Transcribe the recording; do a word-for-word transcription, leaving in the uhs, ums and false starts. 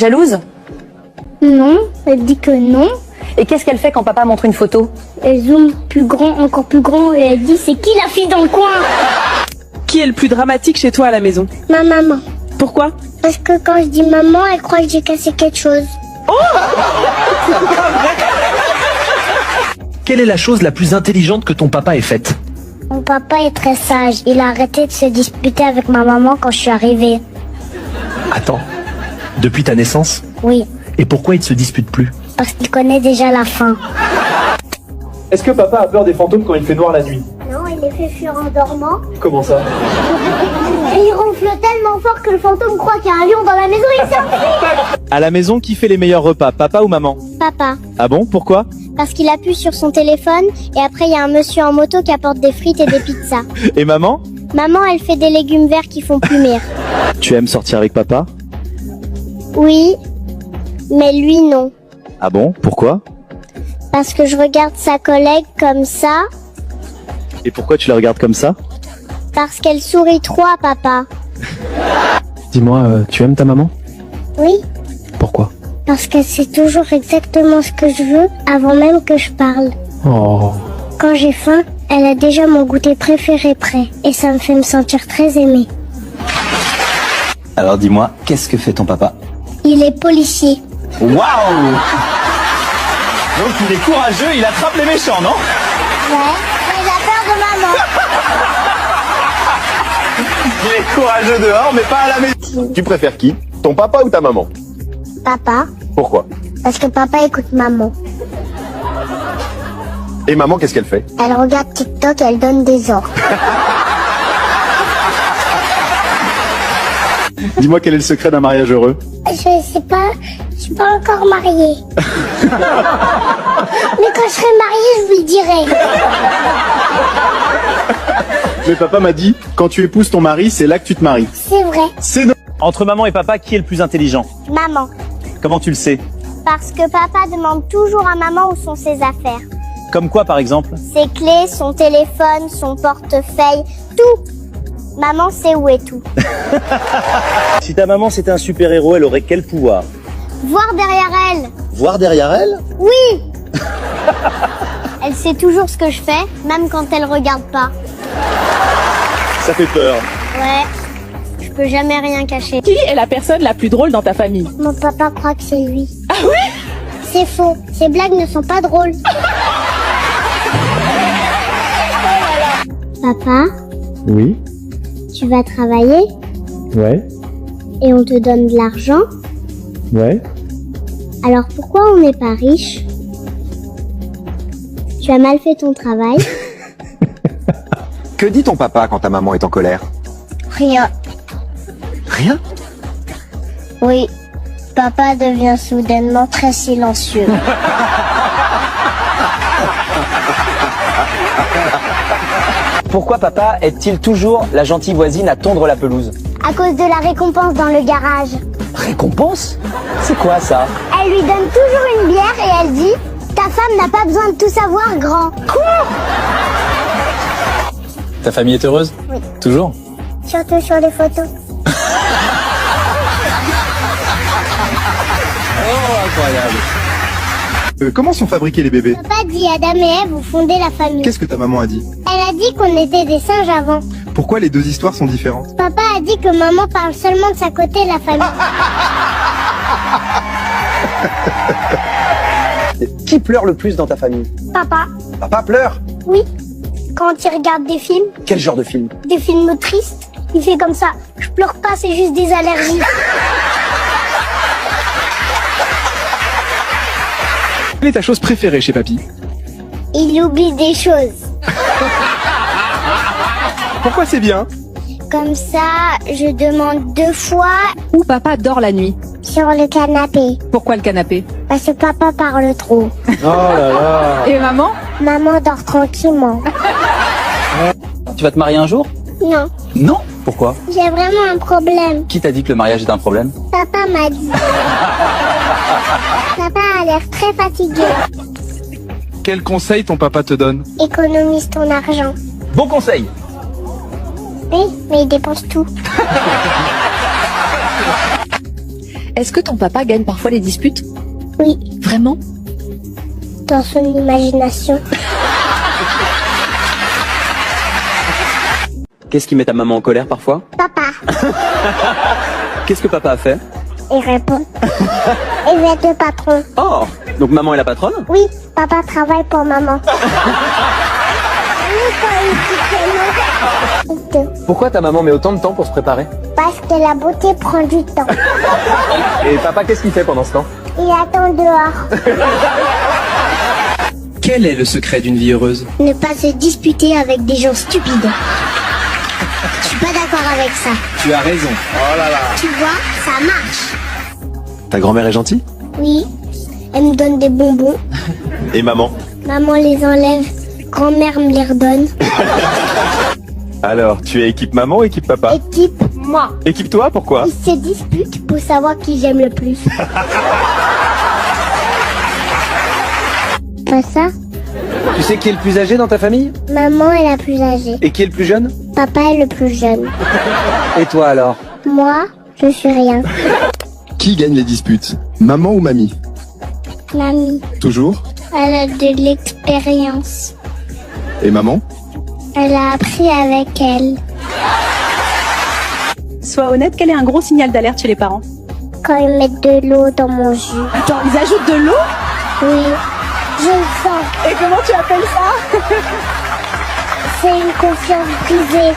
Jalouse ? Non, elle dit que non. Et qu'est-ce qu'elle fait quand papa montre une photo ? Elle zoome plus grand, encore plus grand, et elle dit : « C'est qui la fille dans le coin ? » Qui est le plus dramatique chez toi à la maison ? Ma maman. Pourquoi ? Parce que quand je dis maman, elle croit que j'ai cassé quelque chose. Quelle est la chose la plus intelligente que ton papa ait faite ? Mon papa est très sage. Il a arrêté de se disputer avec ma maman quand je suis arrivée. Attends, depuis ta naissance ? Oui. Et pourquoi il ne se dispute plus ? Parce qu'il connaît déjà la fin. Est-ce que papa a peur des fantômes quand il fait noir la nuit ? Non, il les fait fuir en dormant. Comment ça ? Et il ronfle tellement fort que le fantôme croit qu'il y a un lion dans la maison et il s'enfuit. À la maison, qui fait les meilleurs repas, papa ou maman ? Papa. Ah bon, pourquoi ? Parce qu'il appuie sur son téléphone et après il y a un monsieur en moto qui apporte des frites et des pizzas. Et maman ? Maman, elle fait des légumes verts qui font plumer. Tu aimes sortir avec papa ? Oui, mais lui non. Ah bon, pourquoi ? Parce que je regarde sa collègue comme ça. Et pourquoi tu la regardes comme ça ? Parce qu'elle sourit trop à papa. Dis-moi, euh, tu aimes ta maman ? Oui. Pourquoi ? Parce qu'elle sait toujours exactement ce que je veux avant même que je parle. Oh. Quand j'ai faim, elle a déjà mon goûter préféré prêt et ça me fait me sentir très aimée. Alors dis-moi, qu'est-ce que fait ton papa ? Il est policier. Waouh ! Donc il est courageux, il attrape les méchants, non ? Ouais, mais il a peur de maman. Il est courageux dehors, mais pas à la maison. Tu préfères qui ? Ton papa ou ta maman ? Papa. Pourquoi ? Parce que papa écoute maman. Et maman, qu'est-ce qu'elle fait ? Elle regarde TikTok et elle donne des ordres. Dis-moi, quel est le secret d'un mariage heureux ? Je sais pas, je suis pas encore mariée. Mais quand je serai mariée, je vous le dirai. Mais papa m'a dit, quand tu épouses ton mari, c'est là que tu te maries. C'est vrai. C'est no- Entre maman et papa, qui est le plus intelligent ? Maman. Comment tu le sais ? Parce que papa demande toujours à maman où sont ses affaires. Comme quoi, par exemple ? Ses clés, son téléphone, son portefeuille, tout. Maman sait où est tout. Si ta maman c'était un super-héros, elle aurait quel pouvoir ? Voir derrière elle. Voir derrière elle ? Oui. Elle sait toujours ce que je fais, même quand elle regarde pas. Ça fait peur. Ouais. Je peux jamais rien cacher. Qui est la personne la plus drôle dans ta famille ? Mon papa croit que c'est lui. Ah oui ? C'est faux. Ses blagues ne sont pas drôles. Papa, oui. Tu vas travailler ? Ouais. Et on te donne de l'argent ? Ouais. Alors pourquoi on n'est pas riche ? Tu as mal fait ton travail. Que dit ton papa quand ta maman est en colère ? Rien. Rien ? Oui. Papa devient soudainement très silencieux. Pourquoi papa aide-t-il toujours la gentille voisine à tondre la pelouse ? À cause de la récompense dans le garage. Récompense ? C'est quoi ça ? Elle lui donne toujours une bière et elle dit : « Ta femme n'a pas besoin de tout savoir, grand. » Quoi ? Ta famille est heureuse ? Oui. Toujours ? Surtout sur les photos. Oh, incroyable. Euh, comment sont fabriqués les bébés ? Papa dit : « Adam et Ève ont fondé la famille. » Qu'est-ce que ta maman a dit ? Elle a dit qu'on était des singes avant. Pourquoi les deux histoires sont différentes ? Papa a dit que maman parle seulement de sa côté de la famille. Qui pleure le plus dans ta famille ? Papa. Papa pleure ? Oui. Quand il regarde des films. Quel genre de film ? Des films tristes. Il fait comme ça. Je pleure pas, c'est juste des allergies. Quelle est ta chose préférée chez papy ? Il oublie des choses. Pourquoi c'est bien ? Comme ça, je demande deux fois. Où papa dort la nuit ? Sur le canapé. Pourquoi le canapé ? Parce que papa parle trop. Oh là là. Et maman ? Maman dort tranquillement. Tu vas te marier un jour ? Non. Non ? Pourquoi ? J'ai vraiment un problème. Qui t'a dit que le mariage est un problème ? Papa m'a dit. Papa a l'air très fatigué. Quel conseil ton papa te donne ? Économise ton argent. Bon conseil. Oui, mais il dépense tout. Est-ce que ton papa gagne parfois les disputes ? Oui. Vraiment ? Dans son imagination. Qu'est-ce qui met ta maman en colère parfois ? Papa. Qu'est-ce que papa a fait ? Il répond. Il va être le patron. Oh, donc maman est la patronne ? Oui, papa travaille pour maman. Oui, quand il dit que non. Pourquoi ta maman met autant de temps pour se préparer ? Parce que la beauté prend du temps. Et papa, qu'est-ce qu'il fait pendant ce temps ? Il attend dehors. Quel est le secret d'une vie heureuse ? Ne pas se disputer avec des gens stupides. Je suis pas d'accord avec ça. Tu as raison. Tu vois, ça marche. Ta grand-mère est gentille ? Oui, elle me donne des bonbons. Et maman ? Maman les enlève. Grand-mère me les redonne. Alors, tu es équipe maman ou équipe papa ? Équipe moi. Équipe toi, pourquoi ? Ils se disputent pour savoir qui j'aime le plus. Pas ça ? Tu sais qui est le plus âgé dans ta famille ? Maman est la plus âgée. Et qui est le plus jeune ? Papa est le plus jeune. Et toi alors ? Moi, je suis rien. Qui gagne les disputes ? Maman ou mamie ? Mamie, Toujours ? elle a de l'expérience. Et maman ? Elle a appris avec elle. Sois honnête, quel est un gros signal d'alerte chez les parents ? Quand ils mettent de l'eau dans mon jus. Attends, ils ajoutent de l'eau ? Oui, je le sens. Et comment tu appelles ça ? C'est une confiance brisée.